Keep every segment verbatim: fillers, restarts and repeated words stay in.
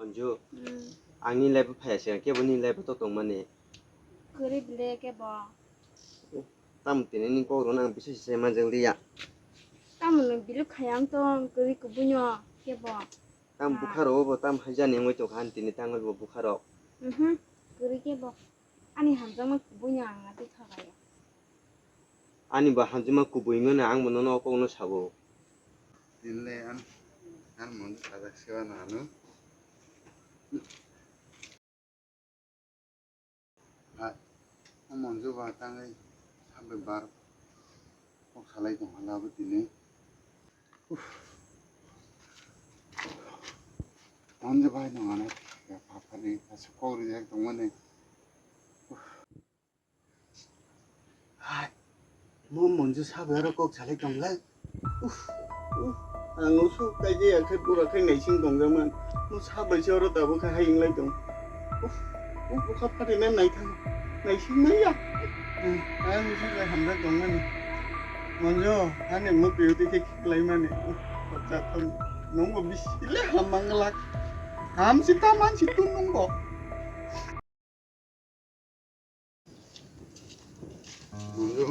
Monju, hmm, ang nini life-o phaiya se, kebo nini life-o to tongmani. Kwrwi bile kebo. Tamo tini nini kok rwna ang bisa se manjak liya. Tamo nwng bile khayang tong kwrwi kubuino kebo. Tamo, ah, bukha rok bo tamo haijani wngwi tongkha ani tini tangwi bo bukha rok. Mhm, kwrwi kebo. Ani hamjakma kubuino ang atwi thagayo. Ani bo hamjakma kubui wngmano ang bo nono o kokno sabo. Tinle an, an mon sajak sewa nanu. Ha, o Monju ba tangwi sabai bar kok salai tong hala bo tini. Uff. Monju bai tong ano, ya pha pha ni, aswk kok rijak tongmani. Uff. Hai, mo Monju sabai aro kok salai tong lai. Uff, uff, ang usuk kaijaya khe bura khe naising tongjakman. Mo sabai se oro tabuk khe hai wnglai tong. Uff, uff, bukha phatina naithang, naising maya. Hmm, ang usuk bai hamjak tongmani. Monju, ani mukti uti khe khiklaimani. Uff, kok chatham. Nungbo bisi le ham manglak. Ham si ta man si tun nungbo. Bonjo,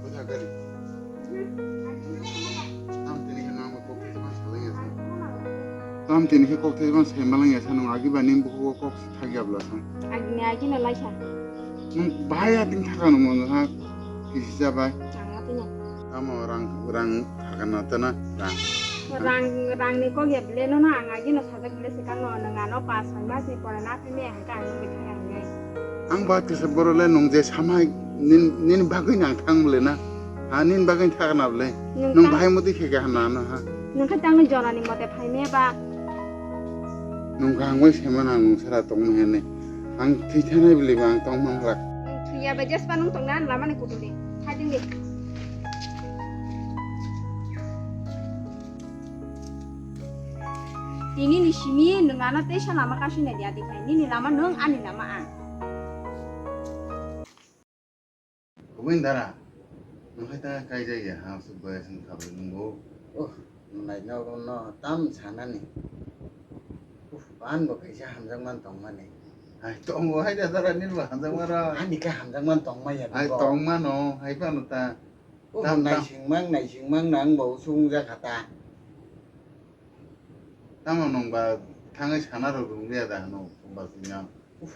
kotha gari. Tam tini khe nang kok thai ma salai ya sa. Tam tini khe kok thai ma sai malang ya sa nung agi ba ning buku kok thak ya bla sa. Agni agi na lai sa. Nung bahai ya ting thaka nung mo ha. Kisi ja bai. Changa tini. Tamo rang, rang thaka na tana rang. Rang, rang ni kok ya bile no na ang agi no sajak bile se kang no nang ano pas soi mas ni pore na phai me hangka ang no bithang ang nai. Ang ba kisa boro le nung je samai nin, nin bagwi nang thang bile na. Ha nin bagwi thaka na bile. Nung nung tang bahai moti khe khe hana no ha. Nung khe tang no jora ni mote phai me ba. Nung kha ang bai se ma nang nung sara tong ma hene. Ang thwi thanai bile ba ang tong mang lak. Nung thwi ya ba jes pa nung tong na lama ni kutu ni. Thai ding di. Tini ni simi nwng ano teisa lama kasui nai di adi khai. Nini lama nwng ani lama ang. Kubui dara. Nwng hai ta kai jai ya ha su boya sing khabri nungbo. Oh, nai no no tam sanani. Uf, ban bo kaisa hamjak man tong mani. Hai tongo hai da dara nini bo hamjak maro. Ani ka hamjak man tong maya. Hai tong mano hai pano ta. Tam, tam. Naisingmang, naisingmang nang bo usung jakha ta. Tamo nung ba thangwi sana rok rung ya da hano, tong ba sing ya. Uf,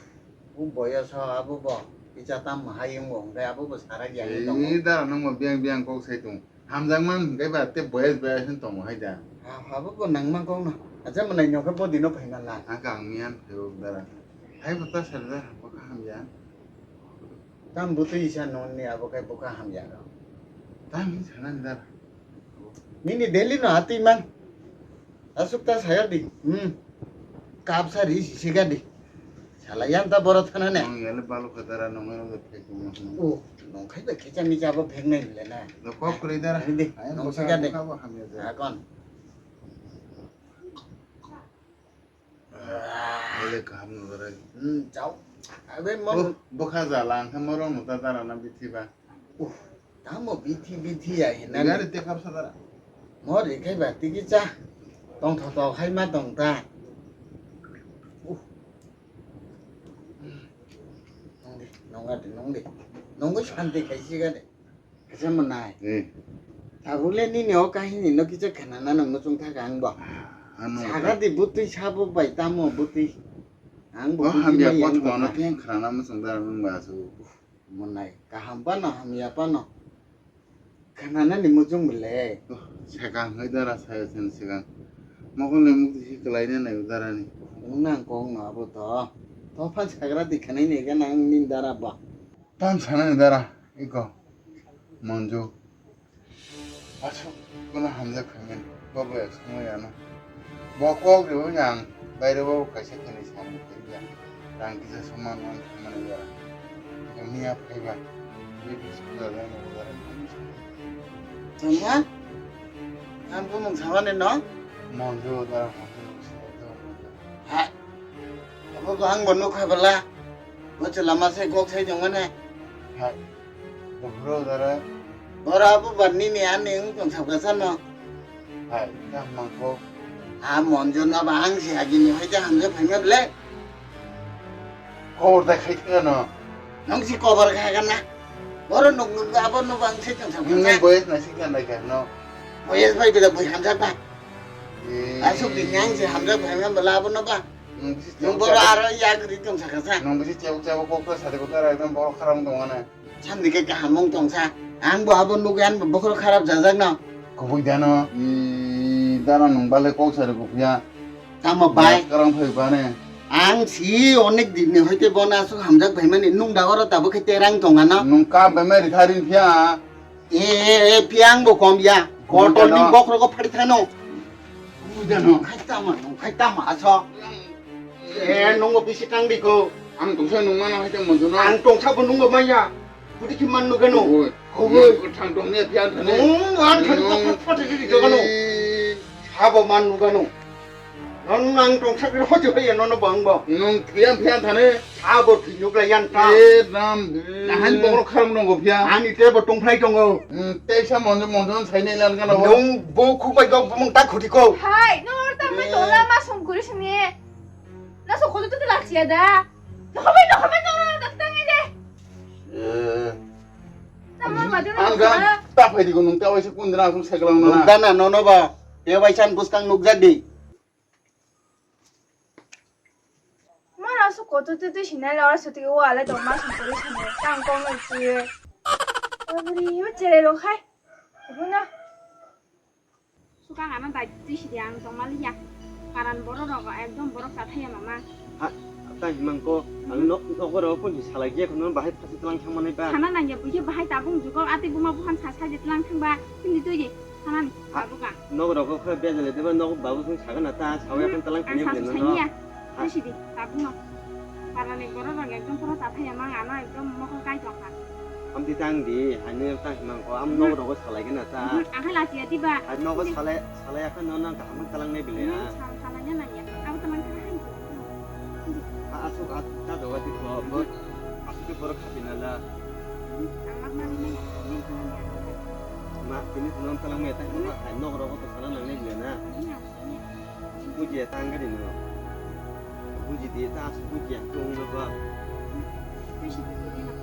u boyos ho abo bo. Kicha tam hai wng bo, hwnkhe abo bo sara ya ni tongo. Ei, da nung bo biang biang kok sai tung. Hamjak man hwnkhe ba te boyos boyos hin tongo hai da. Ha, abo bo nang man kok no. Acha mo nai nokhe bo dino phai na la. Ha kang miyan phai o dara. Hai bo ta sari da, bo ka hamya. Tam bwtwi isa nonni abo khe bwkha hamya rw. Tam hin sana ni dara. Nini daily no atwi man. Asuk ta saya di. Hmm. Kap sa ri si siga di. Sala yan ta boro thana ne. Nong yale balu kha dara nong yale phek nong. O, nong khai ba khecha mi jabo phek nai le na. No kok kri dara. Di. Ayan nong bwkha, siga di. Bwkha bo hamya dara. Akon. Ele kaham no dara. Hmm, chao. Abe mo. Bo, bwkha jala ang khe morong no ta dara na bithi ba. Uh, tamo bithi bithi ya hinani. Gari te kapsa dara. Mo ri khai ba tigi cha. Tong tho tho khai ma tong ta. Uh. Nong di, nong di, nong di. Nong di santi khai si gari. Kaisa mwnai. Eh. Tabuk le nini o kahini no kisa khwnana nang muchung thaka ang bo. Ano. Saga di bwtwi sabo bai tamo bwtwi. Ang bo o hamya kothoma no khe khwnana muchung da nang ba su. Mwnai kaham pano hamya pano. Khwnana ni muchung bele. Sekang hai dara sayo sen sekang. Mokol ni mukti si kwlai na nai dara ni. Nang kong no abo to. To phan sagra di khwnai ni ga nang nin dara ba. Tam sana ni dara. Iko. Monju. Aswk bono hamjak khaimani, bo bo ek somoi ano. Bo kok rwui ang baire bo kaisa khenwi samung khaikha. Rang kisa soman man thangmani jora. Bo miya phaiba. Tongma? Ang bumung samani no? Monjo dara monjo. Ha. Abo bo ang bo nukha bwla. Bo chwla masa kok sai tongmani. Hai. Bo phuru dara. Bora abo bar nini ani wng tong sabkha sano. Hai, ta mangkho. A Monjuna ba ang si agini hoite hamjak phaima ble. Kobor da khai thangano. Nong si kobor kha gana. Boro nuk nuk abo nuk ang si tong sa. Nini boyes na si kan dai kan no. Boyes bai bila bui hamjak ba. Eh. Asuk di nyang si hamjak phaima ble abo no ba. Nung bisi Nung boro aro ya gri tong sa kasa. Nung bisi chabuk chabuk kok sa de kok ekdom boro kharam tong ano. Samni khe kaham wng tong sa. Ang bo abo nugwi ang bo bokhorok kharap jajak no. Kubui dano. I dano nung bale kok sari kupya. Tamo bai. Karang phai bane. Ang si onek din ni hoite bono asuk hamjak phaimani nung da oro tabuk khe terang tong ano. Nung kam bai mai ritharin phiya. E, e, e, phiya ang bo kom ya. Kubui Kotor ni dano. Bokhorok phari thano. Kubui dano. Khai tama, nung khai tama aso. E, nung bo bisi tang di ko. Ang tongsa nung mano hai tang monjono. Ang tongsa bo nung bo maya. Pudi ki man nugano. Oi. Oi. Yang ko thang tong ne phiya thane. Nung an thang Nung. Phat phat di jogano. Ih. Sabo man nugano. Nung ang tongsa kre hojo hoya nono bang bo. Nung phiya phiya thane. Sabo thwi nugla yan ta. Eh, ram. Nahan bokro kharam nongo phiya. Ani te bo tongphai tongo. Hmm, teisa monjo monjo sai ne lan gana bo. Nung bo khubai go bumung ta khuti ko. Hai, no ta mai Ih. Tola ma song kuri sini. Na so khoto to lachiya da. Nokhorbai, nokhorbai, nokhorbai, nokhorbai, nokhorbai, nokhorbai. Eh. Tamo madu Ang nokhorbai. Gan ta phai di gunung ta waisa kun dina asung seglang na. Nukdana nono ba. Te waisan buskang nukjak di. Mara su koto tu tu sinai la ora suti o ala dong ma sung kuri sini. Tang kong ngai tu ye. Abri yo chere lo khai. Ibu na. Sukang ano dai twi sidi ang tongmaliya. Paran borok rok ekdom borok chathaya mama. Ha, ta himang ko, ang nok, nok oro kun si salai je, kono bahai phasi tlang thang manai ba. Sana nangya buya bahai tabung jugo, ati buma buhan sa sa je tlang thang ba, hindi twi je, sana ni, Ha, tabuk ang. Nok oro ko khe bejele deba, nok babu sung saga na ta, sawi Hmm, akan tlang ang kini sasu beli no. Sanya. Ha. Twi sidi, tabung no. Parani borok rok ekdom pura chathaya mang ano ekdom mokol kai tong kha. Amtwi tang di, haino tang himang ko, am Hmm. Nok rogo salai gana ta. Hmm, ang khe lachiya diba? Hai nogo Hindi. Salai, salai akan no nang kaham talang nai bile Hmm, na. Sal-, salai na nangya. Abo to mang kha hai. A, asuk, asuk, ta doga di ko, bo, Hmm. Asuk ke borok khapi na la. Hmm, ang mak mani nai, hindi ko nangya. Ma, tini to nang talang me ta, Hmm. Hai nok rogo to sala nang nai bile na. Hmm, ang sanya. Bujiya ta ang gari no. Buji di ta asuk bujiya tong no ba. Twi si buji di na.